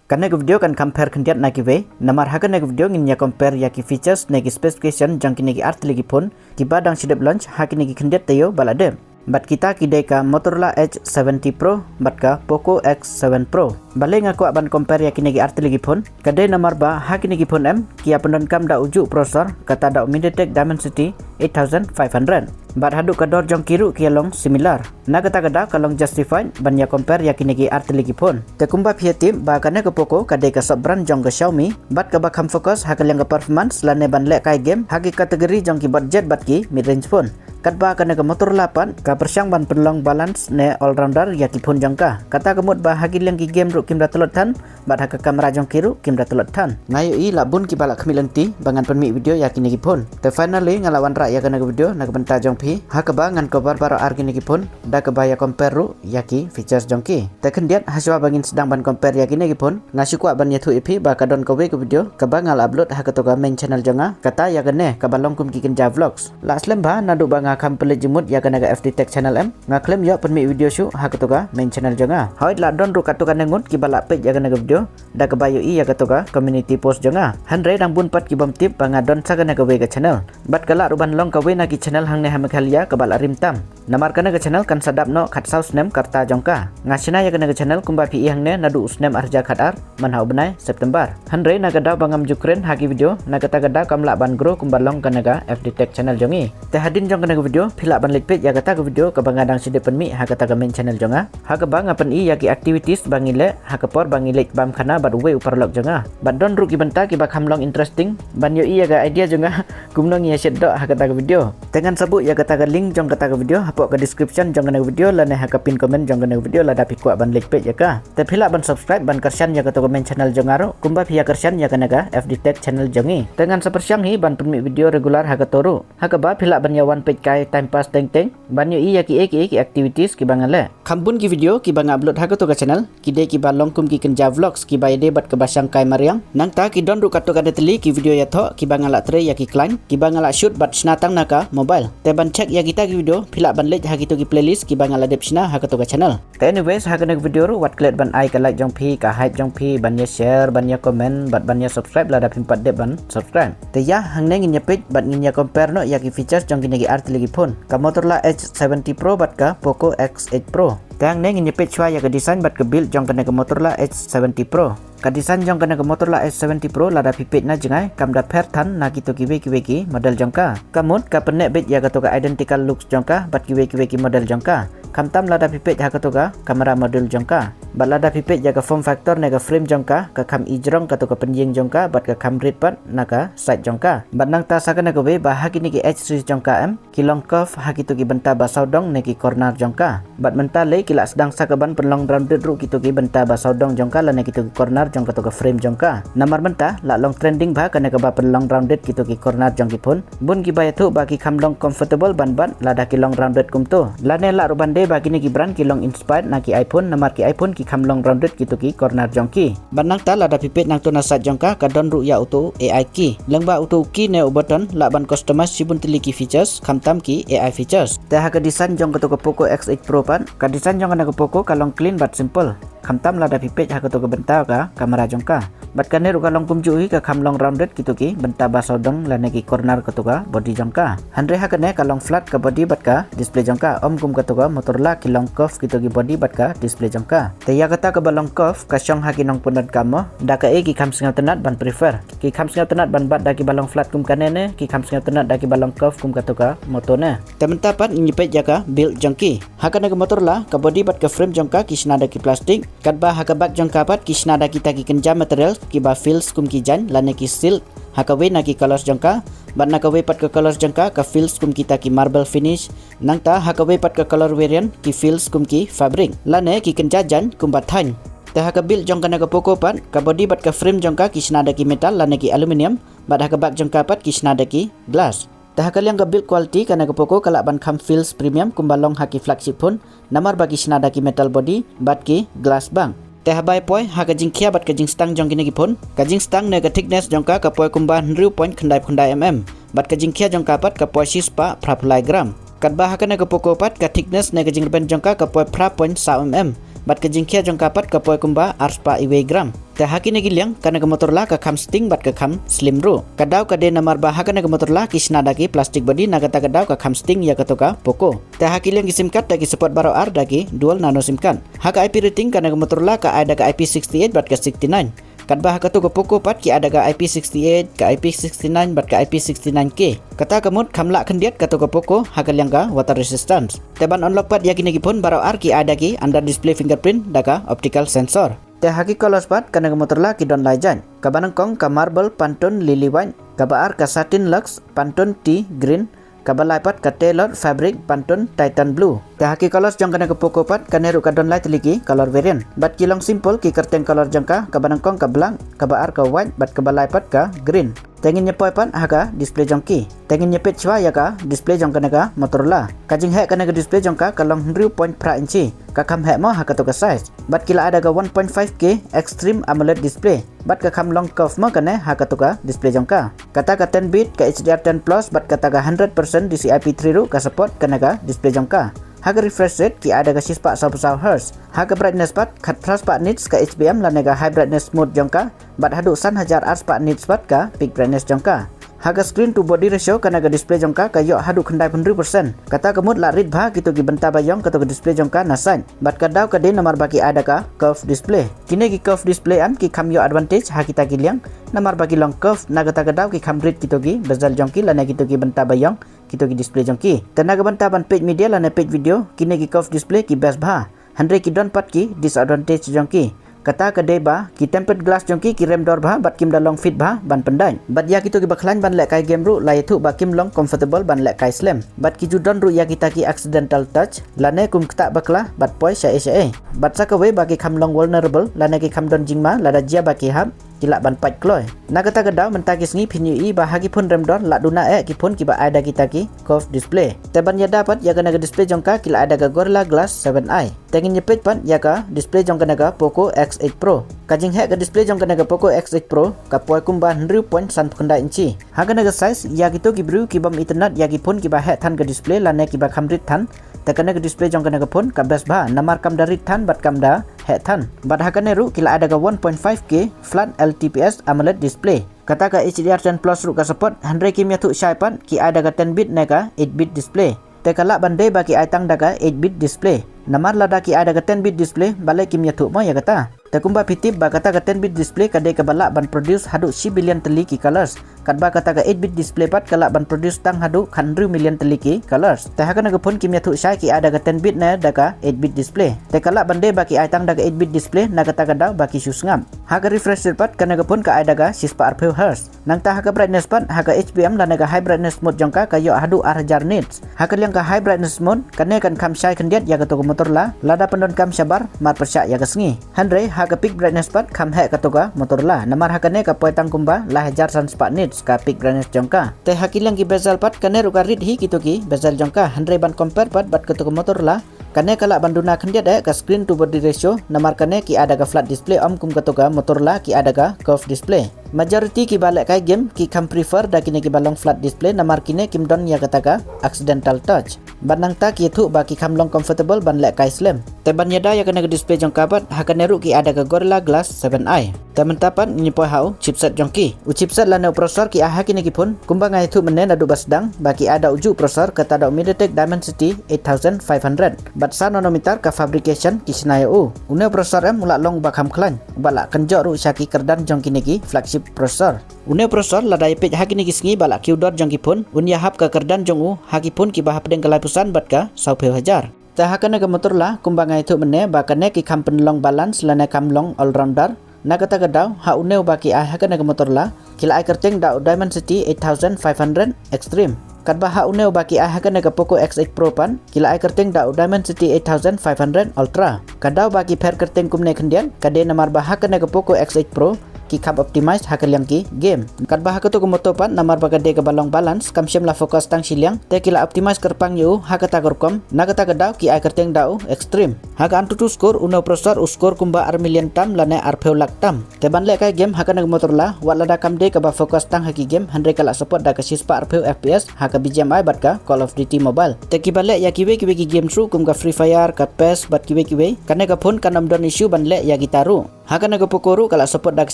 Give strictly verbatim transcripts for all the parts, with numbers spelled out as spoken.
Kane ka video kan kham pher khyndiat na kiwei, namar ha kane ka video ngin ïa compare ïa ki features ne ki specification jong kine ki artylli ki phone kiba dang shu dep launch ha kine ki khyndiat taïew ba la dep. Bad kita ki dei ka Motorola Edge seventy Pro bad ka Poco X seven Pro. Balei nga kwah ban compare ïa kine ki artylli ki phone? Ka dei namar ba ha kine ki phone em ki ïa pyndonkam da u juh processor, kata da u MediaTek Dimensity eight thousand five hundred. Bad haduh ka dor jong ki ruh ki ïa long similar. Na kata ka daw ka long justified ban ïa compare ïa kine ki artylli ki phone. Te kumba phi ïa tip ba kane ka Poco ka dei ka sub brand jong ka Xiaomi, bad kaba kham focus ha ka liang ka performance lane ban lehkai game ha ki category jong ki budget bad ki mid range phone. Katba kane ka Motorola pat ka pyrshang ban pynlong balance ne all rounder ïa ki phone jong ka. Kata ka mut ba ha ki liang ki game ruh kim da tlot than, bad ha ka camera jong ki ruh kim da tlot than. Nga ïohi la bun kiba la khmih lynti ba ngan pynmih video ïa kine ki phone. Te finally nga la wanrah ïa kane ka video na ka bynta jong phi, ha kaba ngan cover baroh ar kine ki phone da kaba ïa compare ruh ïa ki features jong ki. Te khyndiat, ha shuwa ba ngin sdang ban compare ïa kine ki phone, nga shu kwah ban ïathuh ïa phi ba ka don kawei ka video kaba nga la upload ha kato ka main channel jong nga, kata ïa kane kaba long kum ki kynja vlogs. La slem bha naduh ba nga kham pynleit jingmut ïa kane ka F D Tech channel em, nga khlem ïoh pynmih video shuh ha kato ka main channel jong nga. Hooid, la don ruh katto katne ngut kiba la peit ïa kane ka video da kaba ïohi ïa kato ka community post jong nga. Hynrei dang bun pat ki bym tip ba nga don sa kane kawei ka channel. Bad ka lah ruh ban long kawei na ki channel hangne ha Meghalaya kaba la rim tam. Namar kane ka channel kan sa dap noh khatsaw snem ka rta jong ka. Nga shna ïa kane ka channel kumba phi i hangne naduh u snem ar hajar khatar man ha u bnai September. Hynrei na ka daw ba ngam ju kren ha ki video, na kata ka daw kam lah ban grow kumba long kane ka F D Tech channel jong i. Te hadien jong kane ka video phi lah ban leit peit ïa kata ka video kaba nga dang shu dep pynmih ha kata ka main channel jong nga, ha kaba nga pyni ïa ki activities ba ngi leh ha ka por ba ngi leit bam khana bad uwei u paralok jong nga. Bad don ruh ki bynta kiba kham long interesting ban ïohi ïa ka idea jong nga kumno ngi ïa shet doh ha kata ka video. Te ngan sa buh ïa kata ka link jong kata ka video hapoh ka description jong kane ka video lane ha ka pin comment jong kane ka video lada phi kwah ban leit peit ïa ka. Te phi lah ban subscribe ban kyrshan ïa kato ka main channel jong nga ruh kumba phi ïa kyrshan ïa kane ka F D Tech channel jong i. Te ngan sa pyrshang hi ban pynmih video regular ha kato ruh, ha kaba phi lah ban ïa wan peit kai time pass teng teng ban ïohi ïa kiei kiei ki activities kiba nga leh. Kham bun ki video kiba nga upload ha kato ka channel ki dei kiba long kum ki kynja vlogs kiba ïadei bad kaba shang kai mariang. Nangta ki don ruh katto katne tylli ki video ïathoh kiba nga la trei ïa ki client, kiba nga la shoot bad shna tang na ka mobile. Te ban check ïa kita ki video phi lah ban leit ha kito ki playlist kiba nga la dep shna ha kato ka channel. Te anyways, ha kane ka video ruh wat klet ban ai ka like jong phi, ka hype jong phi, ban ïa share, ban ïa comment bad ban ïa subscribe lada phim pat dep ban subscribe. Te ïa, hangne ngin ïa peit bad ngin ïa compare noh ïa ki features jong kine ki artylli ki phone, ka Motorola Edge seventy Pro bad ka Poco X eight Pro. Te hangne ngin ïa peit shuwa ïa ka design bad ka build jong kane ka Motorola Edge seventy Pro. Ka design jong kane ka Motorola Edge seventy Pro lada phi peit na jngai kam da pher than na kito kiwei kiwei ki model jong ka. Ka mut ka pynneh beit ïa kato ka identical looks jong ka bad kiwei kiwei ki model jong ka. Khamtam lada phi peit ha kato ka camera module jong ka. Bad lada phi peit ïa ka form factor ne ka frame jong ka, ka kham ijrong kato ka pynïeng jong ka bad ka kham rit pat na ka side jong ka. Bad nangta sa kane kawei ba ha kine ki edge series jong ka em, ki long curve ha kito ki bynta ba sawdong ne ki corner jong ka. Bad mynta lei ki lah sdang sa ka ban pynlong rounded ruh kito ki bynta ba sawdong jong ka lane kito ki corner jong kato ka frame jong ka. Namar mynta lah long trending bha kane kaba pynlong rounded kito ki corner jong ki phone. Bun kiba ïathuh ba ki kham long comfortable ban bat lada ki long rounded kumto. Lane lah ruh ban dei ba kine ki brand ki long inspired na ki iPhone, namar ki iPhone ki kham long rounded kito ki corner jong ki. Bad nangta lada phi peit nangto na side jong ka, ka don ruh ïa uto u A I key. Lyngba uto u key ne u button lah ban customize shibun tylli ki features, khamtam ki A I features. Te ha ka design jong kato ka Poco X eight Pro pat, ka design jong kane ka Poco ka long clean bad simple. Khamtam lada phi peit ha kato ka bynta ka camera jong ka. Bad kane ruh ka long kumjuh hi, ka kham long rounded kito ki bynta ba sawdong lane ki corner kato ka body jong ka. Hynrei ha kane ka long flat ka body bad ka display jong ka, ym kum kato ka Motorola ki long curve kito ki body bad ka display jong ka. Te ïa kata kaba long curve ka shong ha ki nongpyndonkam mo da kaei ki kham sngewtynnat ban prefer. Ki kham sngewtynnat ban bat da kiba long flat kum kane ne ki kham sngewtynnat da kiba long curve kum kato ka Moto ne. Te mynta pat ngin ïa peit ïa ka build jong ki. Ha kane ka Motorola, ka body bad ka frame jong ka ki shna da ki plastic, katba ha ka back jong ka pat ki shna da kita ki kynja material kiba feels kum ki jaiñ lane ki silk, ha kawei na ki colors jong ka. Bad na kawei pat ka colors jong ka ka feels kum kita ki marble finish. Nangta ha kawei pat ka color variant ki feels kum ki fabric lane ki kynja jaiñ kumba thaiñ. Te ha ka build jong kane ka Poco pat, ka body bad ka frame jong ka ki shna da ki metal lane ki aluminium, bad ha ka back jong ka pat ki shna da ki glass. Te ha ka liang ka build quality kane ka Poco ka lah ban kham feels premium kumba long ha ki flagship phone, namar ba ki shna da ki metal body bad ki glass back. Te haba ïa poi ha ka jingkhia bad ka jingstang jong kine ki phone, ka jingstang ne ka thickness jong ka ka poi kumba hynriew point khyndai phew khyndai mm, bad ka jingkhia jong ka pat ka poi shispah phra phew lai gram. Katba ha kane ka Poco pat ka thickness ne ka jingrben jong ka ka poi phra point saw mm, bad ka jingkhia jong ka pat ka poi kumba arspah iwei gram. Te ha kine ki liang kane ka Motorola ka kham sting bad ka kham slim ruh. Ka daw ka dei namar ba ha kane ka Motorola ki shna da ki plastic body, na kata ka daw ka kham sting ïa kato ka Poco. Te ha ki liang ki sim card te ki support baroh ar da ki dual nano sim card. Ha ka I P rating kane ka Motorola ka ai da ka I P sixty-eight bad ka sixty-nine. Katba ha kato ka Poco pat ki ai da ka I P sixty-eight, ka I P sixty-nine bad ka I P sixty-nine K. Kata ka mut kham lah khyndiat kato ka Poco ha ka liang ka water resistance. Te ban unlock pat ïa kine ki phone baroh ar ki ai da ki under display fingerprint da ka optical sensor. Te ha ki colors pat kane ka Motorola ki don lai jait. Kaba nyngkong ka marble Pantone lily white, kaba ar ka satin luxe Pantone tea green, kaba lai pat ka tailored fabric Pantone titan blue. Te ha ki colors jong kane ka Poco pat kane ruh ka don lai tylli ki color variant. Bad ki long simple ki kyrteng color jong ka, kaba nyngkong ka black, kaba ar ka white, bad kaba lai pat ka green. Te ngin ïa poi pat ha ka display jong ki. Te ngin ïa peit shuwa ïa ka display jong kane ka Motorola. Ka jingheh kane ka display jong ka ka long hynriew point phra inchi. Ka kham heh mo ha kato ka size. Bad ki la ai da ka one point five K extreme AMOLED display. Bad ka kham long curve mo kane ha kato ka display jong ka. Kata ka ten bit, ka H D R ten plus bad kata ka hundred percent D C I P three ruh ka support kane ka display jong ka. Ha ka refresh rate ki ai da ka shispah sawphew saw hertz. Ha ka brightness pat khatphra spah nits ka H B M lane ka high brightness mode jong ka, bad haduh san hajar ar spah nits pat ka peak brightness jong ka. Ha ka screen to body ratio kane ka display jong ka ka ïoh haduh khyndai phew hynriew percent. Kata ka mut lah rit bha kito ki bynta ba ïong kato ka display jong ka na side. Bad ka daw ka dei namar ba ki ai da ka curve display. Kine ki curve display em ki kham ïoh advantage ha kita ki liang namar ba ki long curve, na kata ka daw ki kham rit kito ki bezel jong ki lane kito ki bynta ba ïong kito ki display jong ki. Te na ka bynta ban peit media lane peit video, kine ki curve display ki best bha. Hynrei ki don pat ki disadvantage jong ki. Kata ka dei ba ki tempered glass jong ki ki rem dor bha bad kim da long fit bha ban pyndait. Bad ïa kito kiba khlaiñ ban lehkai game ruh la ïathuh ba kim long comfortable ban lehkai slem. Bad ki ju don ruh ïa kita ki accidental touch lane kum ktah bakla bad poi shaei shaei. Bad sa kawei ba ki kham long vulnerable lane ki kham don jingma lada jia ba ki hap ki lah ban pait kloi. Na kata ka daw mynta ki sngi phin ïohi ba ha ki phone rem dor la duna eh ki phone kiba ai da kita ki curve display. Te ban ïada pat ïa kane ka display jong ka ki la ai da ka Gorilla Glass seven i. Te ngin ïa peit pat ïa ka display jong kane ka Poco X eight Pro. Ka jingheh ka display jong kane ka Poco X eight Pro ka poi kumba hynriew point san phew khyndai inchi. Ha kane ka size ïa kito ki briew kibym itynnad ïa ki phone kiba heh than ka display lane kiba kham rit than, te kane ka display jong kane ka phone ka best bha namar kam da rit than bad kam da heh than. Bad ha kane ruh ki la ai da ka one point five K flat L T P S AMOLED display. Kata ka H D R ten plus ruh ka support, hynrei kim ïathuh shai pat ki ai da ka ten bit ne ka eight bit display. Te ka lah ban dei ba ki ai tang da ka eight bit display. Namar lada ki ai da ka ten bit display balei kim ïathuh mo ïa kata. Te kumba phi tip ba kata ka ten bit display ka dei kaba lah ban produce haduh shi billion tylli ki colors. Katba kata ka eight bit display pat ka lah ban produce tang haduh khathynriew million tylli ki colors. Te ha kane ka phone kim ïathuh shai ki ai da ka ten bit ne da ka eight bit display. Te ka lah ban dei ba ki ai tang da ka eight bit display na kata ka daw ba ki shu sngap. Ha ka refresh rate pat kane ka phone ka ai da ka shispah arphew hertz. Nangta ha ka brightness pat ha ka H B M lane ka high brightness mode jong ka ka ïoh haduh ar hajar nits. Ha ka liang ka high brightness mode kane kan kham shai khyndiat ïa kato ka Motorola lada pyndonkam shabar mar pyrshah ïa ka sngi. Hynrei ha ka peak brightness pat kham heh kato ka Motorola namar ha kane ka poi tang kumba lai hajar san spah nits ka peak brightness jong ka. Te ha ki liang ki bezel pat kane ruh ka rit hi kito ki bezel jong ka, hynrei ban compare pat bad kato ka Motorola, kane ka lah ban duna khyndiat eh ka screen to body ratio namar kane ki ai da ka flat display, ym kum kato ka Motorola ki ai da ka curve display. Majority kiba lehkai game ki kham prefer da kine kiba long flat display namar kine kim don ïa kata ka accidental touch. Bad nangta ki ïathuh ba ki kham long comfortable ban lehkai slem. Te ban ïada ïa kane ka display jong ka pat ha kane ruh ki ai da ka Gorilla Glass seven i. Te mynta pat ngin poi ha u chipset jong ki. U chipset lane u processor ki ai ha kine ki phone kumba nga ïathuh mynne naduh ba sdang ba ki ai da u juh processor, kata da u MediaTek Dimensity eight thousand five hundred. Bad saw nanometer ka fabrication ki shna ïa u. Une u processor em u la long ba kham khlaiñ, ba la kynjoh ruh sha ki kyrdan jong kine ki flagship processor. Une u processor lada ïa peit ha kine ki sngi ba la kiew dor jong ki phone, un ïahap ka kyrdan jong u ha ki phone kiba hapdeng ka laiphew san bad ka sawphew hajar. Te ha kane ka Motorola kumba nga ïathuh mynne ba kane ki kham pynlong balance lane kham long all rounder. Na kata ka daw ha une uba ki ai ha kane ka Motorola ki la ai kyrteng da u Dimensity eight thousand five hundred Extreme. Katba ha une uba ki ai ha kane ka Poco X eight Pro pat ki la ai kyrteng da u Dimensity eight thousand five hundred Ultra. Ka daw ba ki pher kyrteng kumne khyndiat ka dei namar ba ha kane ka Poco X eight Pro ki kham optimize ha ka liang ki game. Katba ha kato ka motor pat namar ba ka dei kaba long balance, kam shym la focus tang shiliang, te ki la optimize kyrpang ïa u ha kata ka rukom, na kata ka daw ki ai kyrteng da u Extreme. Ha ka AnTuTu score, une u processor u score kumba ar million tam lane arphew lak tam. Te ban leh kai game ha kane ka Motorola, wat lada kam dei kaba focus tang ha ki game, hynrei ka la support da ka shispah arphew F P S ha ka B G M I bad ka Call of Duty Mobile. Te kiba leh ïa kiwei kiwei ki games ruh kum ka Free Fire, ka pes bad kiwei kiwei, kane ka phone kan ym don issue ban leh ïa kita ruh. Ha kane ka Poco ruh ka la support da ka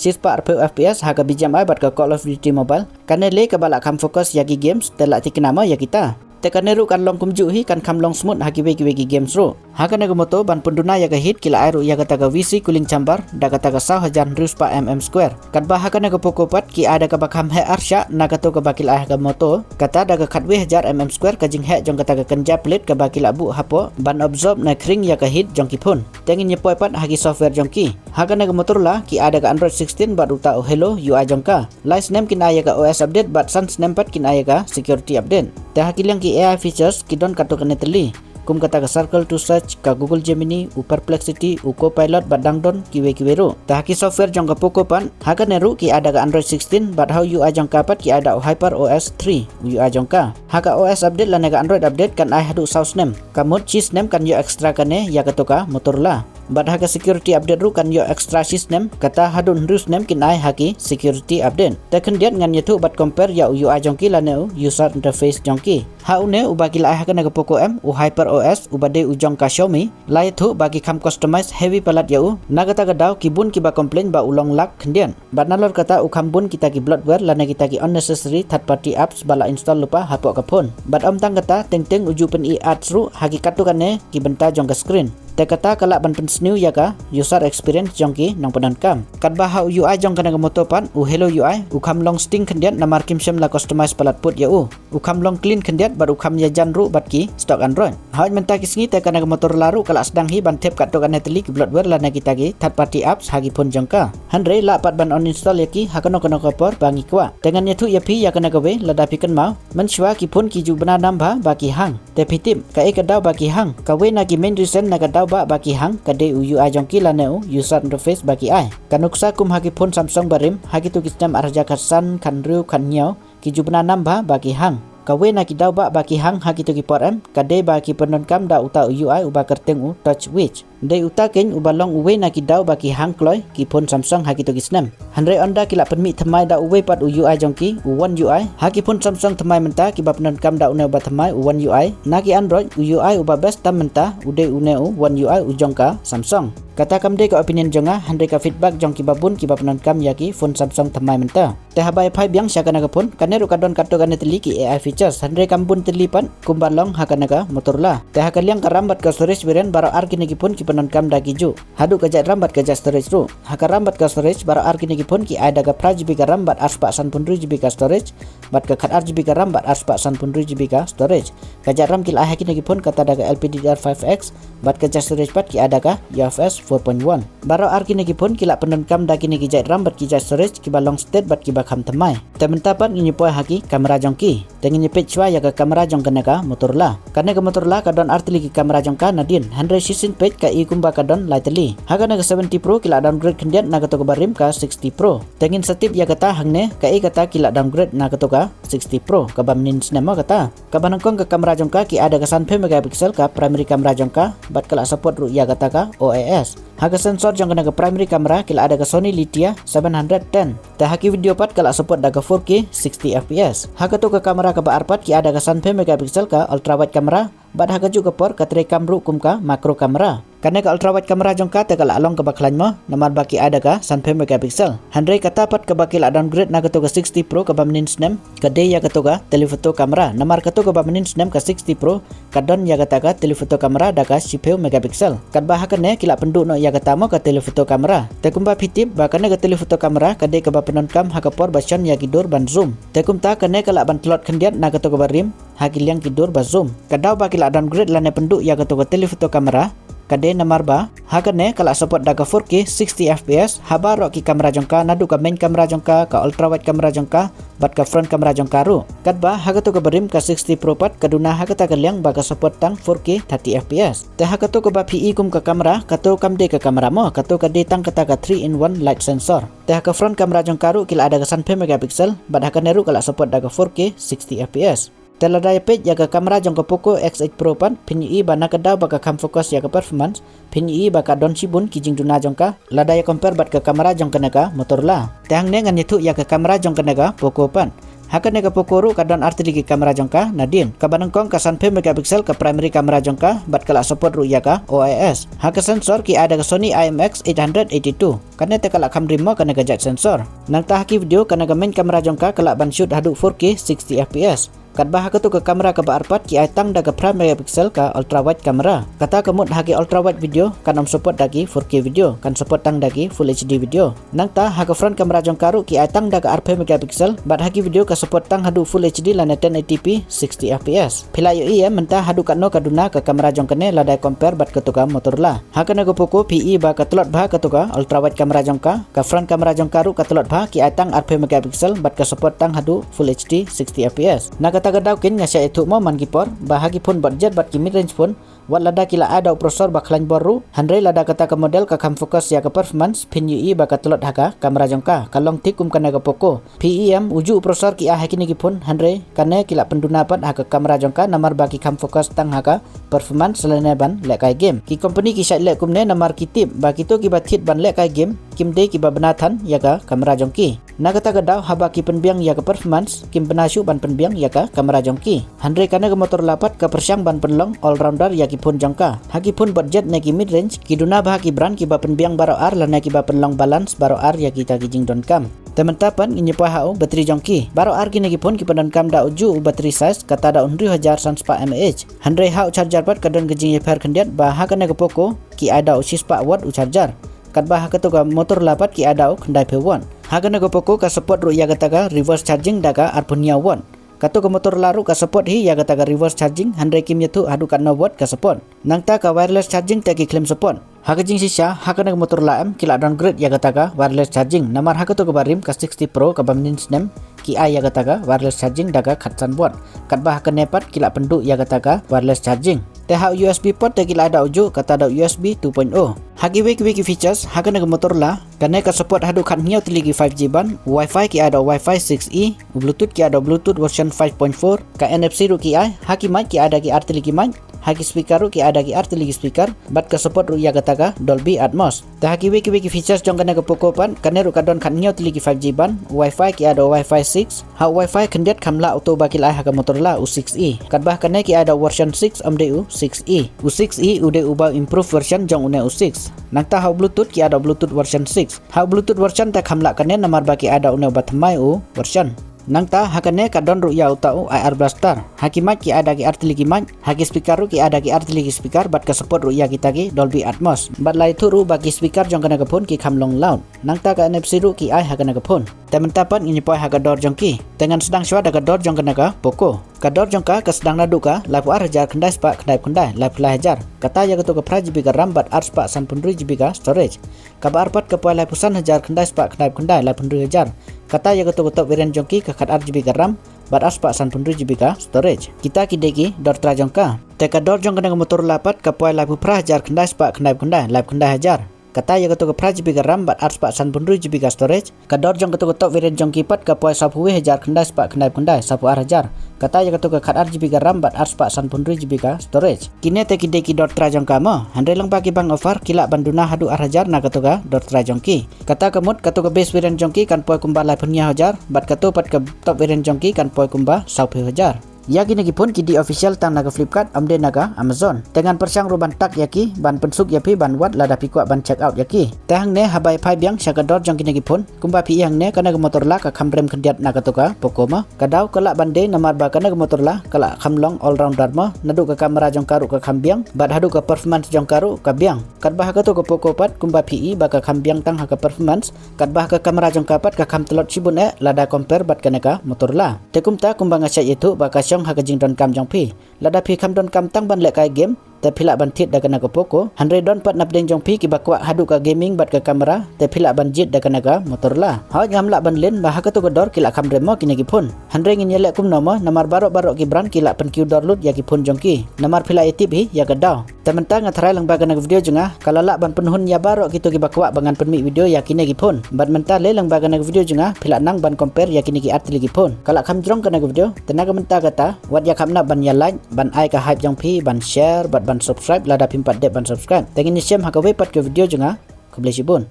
shispah arphew F P S ha ka B G M I bad ka Call of Duty Mobile. Kane lei kaba la kham focus ïa ki games, te la thikna mo ïa kita. Te kane ruh kan long kumjuh hi, kan kham long smooth ha kiwei kiwei ki games ruh. Ha kane ka motor ban pynduna ïa ka heat ki la ai ruh ïa kata ka V C cooling chamber da kata ka saw hajar hynriew spah mm square. Katba ha kane ka Poco pat ki ai da kaba kham heh arshah na kato kaba ki la ai ha ka motor. Kata da ka khatwei hajar mm square ka jingheh jong kata ka kynja plate kaba ki la buh hapoh ban absorb ne khring ïa ka heat jong ki phone. Te ngin ïa poi pat ha ki software jong ki. Ha kane ka Motorola ki ai da ka Android sixteen bad uta u Hello U I jong ka. Lai snem kin ai ïa ka O S update bad san snem pat kin ai ïa ka security update. Te ha ki liang ki A I features ki don katto katne tylli, kum kata ka Circle to Search, ka Google Gemini, u Perplexity, u Copilot bad dang don kiwei kiwei ruh. Te ha ki software jong ka Poco pat, ha kane ruh ki ai da ka Android sixteen bad ha u U I jong ka pat ki ai da u Hyper O S three u U I jong ka. Ha ka O S update lane ka Android update kan ai haduh saw snem. Ka mut shi snem kan ïoh extra kane ïa kato ka Motorola. Bad ha ka security update ruh kan ïoh extra shi snem, kata haduh hynriew snem kin ai ha ki security update. Te khyndiat ngan ïathuh bad compare ïa u U I jong ki lane u user interface jong ki. Ha une uba ki la ai ha kane ka Poco M, u Hyper O S uba dei u jong ka Xiaomi, la ïathuh ba ki kham customize heavy palat ïa u. Na kata ka daw ki bun kiba complain ba u long lag khyndiat. Bad nalor kata u kham bun kita ki bloatware lane kita ki unnecessary third party apps ba la install lypa hapoh ka phone. Bad ym tang kata, teng teng u ju pyni ads ruh ha ki katto katne ki bynta jong ka screen. Te kata ka lah ban pynsniew ïa ka user experience jong ki nongpyndonkam. Katba ha u U I jong kane ka motor pat, u Hello U I, u kham long sting khyndiat namar kim shym la customize palat put ïa u. U kham long clean khyndiat bad u kham ïajan ruh bad ki stock Android. Hooid, mynta ki sngi te kane ka Motorola ruh ka la sdang hi ban thep katto katne tylli ki bloatware lane kita ki third party apps ha ki phone jong ka. Hynrei lah pat ban uninstall ïa ki ha kano kano ka por ba ngi kwah. Te ngan ïathuh ïa phi ïa kane kawei lada phi kynmaw. Mynshuwa ki phone ki ju bna nam bha ba ki hang. Te phi tip kaei ka daw ba ki hang? Kawei na ki main reason na ka daw ba ba ki hang ka dei u U I jong ki lane u user interface ba ki ai. Ka nuksa kum ha ki phone Samsung barim, ha kito ki snem ar hajar khatsan, khathynriew, khathynñiew, ki ju bna nam bha ba ki hang. Kawei na ki daw ba ba ki hang ha kito ki por em ka dei ba ki pyndonkam da uta u U I uba kyrteng u TouchWiz. Dei uta keiñ uba long uwei na ki daw ba ki hang kloi ki phone Samsung ha kito ki snem. Hynrei ynda ki la pynmih thymmai da uwei pat u U I jong ki, u One U I, ha ki phone Samsung thymmai mynta kiba pyndonkam da une uba thymmai, u One U I, na ki Android, u U I uba best tam mynta u dei une u One U I u jong ka Samsung. Kata kam dei ka opinion jong nga, hynrei ka feedback jong kiba bun kiba pyndonkam ïa ki phone Samsung thymmai mynta. Te haba ïa phai biang sha kane ka phone, kane ruh ka don katto katne tylli ki A I features, hynrei kam bun tylli pat kumba long ha kane ka Motorola. Te ha ka liang ka RAM bad ka storage variant, baroh ar kine ki phone ki pyndonkam da ki juh. Haduh ka jait RAM bad ka jait storage ruh. Ha ka RAM bad ka storage, baroh ar kine ki phone ki ai da ka phra GB ka RAM bad ar spah sanphew hynriew GB ka storage, bad ka khatar GB ka RAM bad ar spah sanphew hynriew GB ka storage. Ka jait RAM ki la ai ha kine ki phone kata da ka L P D D R five X, bad ka jait storage pat ki ai da ka U F S four point one. Baroh ar kine ki phone ki la pyndonkam da kine ki jait RAM bad ki jait storage kiba long stet bad kiba kham thymmai. Te mynta pat ngin ïa poi ha ki camera jong ki. Te ngin ïa peit shuwa ïa ka camera jong kane ka Motorola. Kane ka Motorola ka don ar tylli ki camera jong ka nadien, hynrei shisien peit ka i kumba ka don lai tylli. Ha kane ka seventy Pro ki la downgrade khyndiat na kato kaba rim ka sixty Pro. Te ngin sa tip ïa kata hangne, kaei kata ki la downgrade na kato ka sixty Pro, kaba mynnin snem mo kata. Kaba nyngkong ka camera jong ka ki ai da ka sanphew megapixel ka primary camera jong ka, bad ka la support ruh ïa kata ka O I S. Ha ka sensor jong kane ka primary camera ki la ai da ka Sony Lytia seven hundred ten. Te ha ki video pat ka la support da ka four K sixty F P S. Ha kato ka camera kaba ar pat ki ai da ka sanphew megapixel ka ultra wide camera, bad ha kajuh ka por ka trei kam ruh kum ka macro camera. Kane ka ultra wide camera jong ka te ka la long kaba khlaiñ mo, namar ba ki ai da ka sanphew megapixel. Hynrei kata pat kaba ki la downgrade na kato ka sixty Pro kaba mynnin snem, ka dei ïa kato ka telephoto camera. Namar kato kaba mynnin snem ka sixty Pro ka don ïa kata ka telephoto camera da ka shiphew megapixel. Katba ha kane ki la pynduh noh ïa kata mo ka telephoto camera. Te kumba phi tip ba kane ka telephoto camera ka dei kaba pyndonkam ha ka por ba shon ïa ki dur ban zoom. Te kumta kane ka lah ban tlot khyndiat na kato kaba rim ha ki liang ki dur ba zoom. Ka daw ba ki la downgrade lane pynduh ïa kato ka telephoto camera Ka dei namar ba ha kane ka la support da ka four K sixty F P S ha baroh ki kamra jong ka, naduh ka main kamra jong ka, ka ultra wide kamra jong ka, bad ka front kamra jong ka ruh. Katba ha kato ka barim ka sixty Pro pat ka duna ha kata ka liang ba ka support tang four K thirty F P S. Te ha kato kaba phi i kum ka kamra, kato kam dei ka kamra mo, kato ka dei tang kata ka three in one light sensor. Te ha ka front kamra jong ka ruh ki la ai da ka sanphew megapixel, bad ha kane ruh ka la support da ka four K sixty F P S. Te lada ïa peit ïa ka kamra jong ka Poco X eight Pro pat, phin ïohi ba na ka daw ba ka kham focus ïa ka performance, phin ïohi ba ka don shibun ki jingduna jong ka lada ïa compare bad ka kamra jong kane ka Motorola. Te hangne ngan ïathuh ïa ka kamra jong kane ka Poco pat. Ha kane ka Poco ruh ka don artylli ki kamra jong ka, nadien kaba nyngkong ka sanphew megapixel ka primary kamra jong ka, bad ka la support ruh ïa ka O I S. Ha ka sensor ki ai da ka Sony I M X eight hundred eighty-two. Kane te ka la kham rim mo kane ka jait sensor. Nangta ha ki video kane ka main kamra jong ka ka lah ban shoot haduh four K sixty F P S. Katba ha kato ka kamra kaba ar pat ki ai tang da ka phra megapixel ka ultra wide kamra. Kata ka mut ha ki ultra wide video kan ym support da ki four K video, kan support tang da ki full H D video. Nangta ha ka front kamra jong ka ruh ki ai tang da ka arphew megapixel, bad ha ki video ka support tang haduh full H D lane ten eighty P sixty F P S. Phi lah ïohi mynta haduh katno ka duna ka kamra jong kane lada compare bad kato ka Motorola. Ha kane ka Poco phi i ba ka tlot bha kato ka ultra wide kamra jong ka, ka front kamra jong ka ruh ka tlot bha, ki ai tang arphew megapixel bad ka support tang haduh full H D sixty F P S. Na kata ka daw kin nga shah ïathuh mo man ki por ba ha ki phone budget bad ki mid range phone, wat lada ki la ai da u processor ba khlaiñ bor ruh, hynrei lada kata ka model ka kham focus ïa ka performance, phin ïohi ba ka tlot ha ka kamra jong ka, ka long thik kum kane ka Poco. Phi i em, ujuh u processor ki ai ha kine ki phone, hynrei kane ki la pynduna pat ha ka kamra jong ka namar ba ki kham focus tang ha ka performance lane ban lehkai game. Ki company ki shait leh kumne namar ki tip ba kito kiba thied ban lehkai game kim dei kiba bna than ïa ka kamra jong ki. Na kata ka daw haba ki pynbiang ïa ka performance, kim bna shuh ban pynbiang ïa ka kamra jong ki. Hynrei kane ka Motorola pat ka pyrshang ban pynlong all rounder ïa ki phone jong ka. Ha ki phone budget ne ki mid range, ki duna bha ki brand kiba pynbiang baroh ar lane kiba pynlong balance baroh ar ïa kita ki jingdonkam. Te mynta pat ngin ïa poi ha u battery jong ki. Baroh ar kine ki phone ki pyndonkam da ujuh u battery size, kata da u hynriew hajar san spah mAh. Hynrei ha u charger pat ka don ka jingïapher khyndiat ba ha kane ka Poco ki ai da u shispah watt u charger, katba ha kato ka Motorola pat ki ai da u khyndaiphew watt. Ha kane ka Poco ka support ruh ïa kata ka reverse charging da ka arphew hynñiew watt. Kato ka Motorola ruh ka support hi ïa kata ka reverse charging, hynrei kim ïathuh haduh katno watt ka support. Nangta ka wireless charging te ki khlem support. Ha ka jingshisha, ha kane ka Motorola em ki la downgrade ïa kata ka wireless charging. Namar ha kato kaba rim ka sixty Pro kaba mynnin snem ki ai ïa kata ka wireless charging da ka khatsan watt. Katba ha kane pat ki la pynduh ïa kata ka wireless charging. Te ha u U S B port te ki la ai da ujuh, kata da u U S B two point oh. Ha kiwei kiwei ki features ha kane ka Motorola, kane ka support haduh khathynñiew tylli ki five G band, Wi-Fi ki ai da u Wi-Fi six E, u Bluetooth ki ai da u Bluetooth version five point four, ka N F C ruh ki ai, ha ki mic ki ai da ki artylli ki mic, ha ki speaker ruh ki ai da ki artylli ki speaker, bad ka support ruh ïa kata ka Dolby Atmos. Te ha kiwei kiwei ki features jong kane ka Poco pat, kane ruh ka don khathynñiew tylli ki five G band, Wi-Fi ki ai da u Wi-Fi six, ha u Wi-Fi khyndiat kham lah uto ba ki la ai ha ka Motorola u six E. Katba ha kane ki ai da u version six, ym dei u six E. U six E u dei uba u improve version jong une u six. Nangta ha u Bluetooth ki ai da u Bluetooth version six. Ha u Bluetooth version te kham lah kane namar ba ki ai da une uba thymmai u version. Nangta ha kane ka don ruh ïa uta u I R blaster. Ha ki mic ki ai da ki artylli ki mic, ha ki speaker ruh ki ai da ki artylli ki speaker, bad ka support ruh ïa kita ki Dolby Atmos. Bad la ïathuh ruh ba ki speaker jong kane ka phone ki kham long loud. Nangta ka N F C ruh ki ai ha kane ka phone. Te mynta pat ngin ïa poi ha ka dor jong ki. Te ngan sdang shuwa da ka dor jong kane ka Poco. Ka dor jong ka ka sdang naduh ka laiphew ar hajar khyndai spah khyndaiphew khyndai, laiphew lai hajar. Kata ïa kato ka phra G B ka RAM bad ar spah sanphew hynriew G B ka storage. Kaba ar pat ka poi laiphew san hajar khyndai spah khyndaiphew khyndai, laiphew hynriew hajar. Kata ïa kato ka top variant jong ki ka khatar G B ka RAM bad ar spah sanphew hynriew G B ka storage. Kita ki dei ki dor trai jong ka. Te ka dor jong kane ka Motorola pat ka poi laiphew phra hajar khyndai spah khyndaiphew khyndai, laiphew khyndai hajar. Kata ïa kato ka phra G B ka RAM bad ar spah sanphew hynriew G B ka storage. Ka dor jong kato ka top variant jong ki pat ka poi sawphew wei hajar khyndai spah khyndaiphew khyndai, sawphew ar hajar. Kata ïa kato ka khatar G B ka RAM bad ar spah sanphew hynriew G B ka storage. Kine te ki dei ki dor trai jong ka mo. Hynrei lyngba ki bank offer ki lah ban duna haduh ar hajar na kato ka dor trai jong ki. Kata ka mut kato ka base variant jong ki kan poi kumba laiphew hynñiew hajar, bad kato pat ka top variant jong ki kan poi kumba sawphew hajar. Ïa kine ki phone ki dei official tang na ka Flipkart, ym dei na ka Amazon. Te ngan pyrshang ruh ban tag ïa ki, ban pynsuk ïa phi ban wad lada phi kwah ban check out ïa ki. Te hangne haba ïa phai biang sha ka dor jong kine ki phone, kumba phi i hangne kane ka Motorola ka kham rem khyndiat na kato ka Poco mo. Ka daw ka lah ban dei namar ba kane ka Motorola ka la kham long all rounder mo, naduh ka kamra jong ka ruh ka kham biang, bad haduh ka performance jong ka ruh ka biang. Katba ha kato ka Poco pat kumba phi i ba ka kham biang tang ha ka performance, katba ha ka kamra jong ka pat ka kham tlot shibun eh lada compare bad kane ka Motorola. Te kumta kumba nga shait ïathuh ba ka shong ha ka jingdonkam jong phi. Lada phi kham donkam tang ban lehkai game, te phi lah ban thied da kane ka Poco. Hynrei don pat napdeng jong phi kiba kwah haduh ka gaming bad ka camera, te phi lah ban jied da kane ka Motorola. Hooid, ngam lah ban len ba ha kato ka dor ki la kham rem mo kine ki phone. Hynrei ngin ïaleh kumno mo, namar baroh baroh ki brand ki la pynkiew dor lut ïa ki phone jong ki. Namar phi la ïa tip hi ïa ka daw. Te mynta nga tharai lyngba kane ka video jong nga, ka la lah ban pynhun ïa baroh kito kiba kwah ba ngan pynmih video ïa kine ki phone. Bad mynta lei lyngba kane ka video jong nga, phi lah nang ban compare ïa kine ki artylli ki phone. Ka la kham jrong kane ka video, te na ka mynta kata, wat ïa kham nap ban ïa like, ban ai ka hype jong phi, ban share, bad ban subscribe lada phim pat dep ban subscribe. Te ngin ïa shem ha kawei pat ka video jong nga. Khublei shibun.